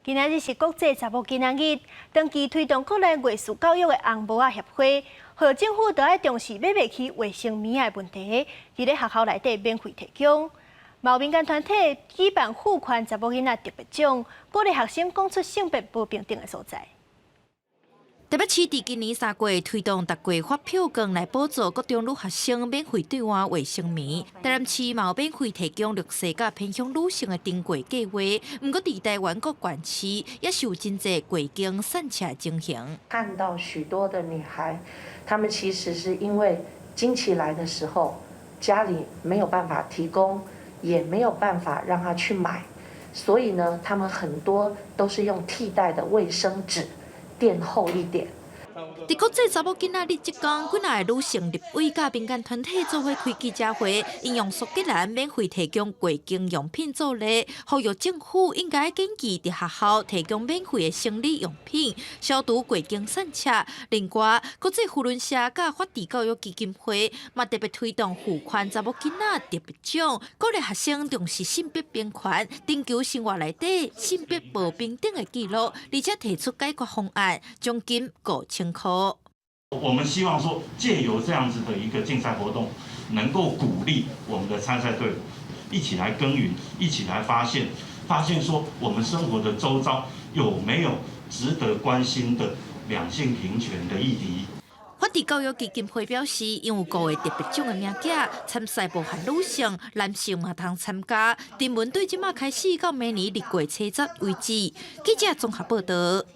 今仔日是國際查某囡仔日，長期推動國內藝術教育的紅帽仔協會，呼籲政府著愛重視買袂起衛生棉的問題，佇咧學校內底免費提供。嘛有民間團體舉辦賦權查某囡仔特別獎，鼓勵學生講出性別無平等的所在。台北市佇今年3月推動逐月發票券來補助國中女學生免費兌換衛生棉。台南市嘛有免費提供弱勢佮偏鄉女性的經過計劃，毋過佇台灣各縣市也是有真濟月經散赤的情形。看到許多的女孩，她們其實是因為經期來的時候，家裡沒有辦法提供，也沒有辦法讓她去買，所以呢，她們很多都是用替代的衛生紙。墊厚一點。佇國際查某囡仔日這工，幾若个女性立委佮民間團體做伙開記者會，引用蘇格蘭免費提供月經用品做例，呼籲政府應該緊急佇學校提供免費的生理用品，消除月經散赤。另外，國際扶輪社佮法治教育基金會嘛特別推動賦權查某囡仔特別獎，鼓勵學生重視性別平權，尋求生活內底性別無平等的記錄，而且提出解決方案，獎金5000箍。我們希望說，借由這樣子的一個競賽活動，能夠鼓勵我們的參賽隊伍一起來耕耘，一起來發現，發現說我們生活的周遭有沒有值得關心的兩性平權的議題。法治教育基金會表示，𪜶有五個特別獎的名額，參賽無限女性、男性嘛通參加。徵文對這馬開始到明年2月30為止。記者綜合報道。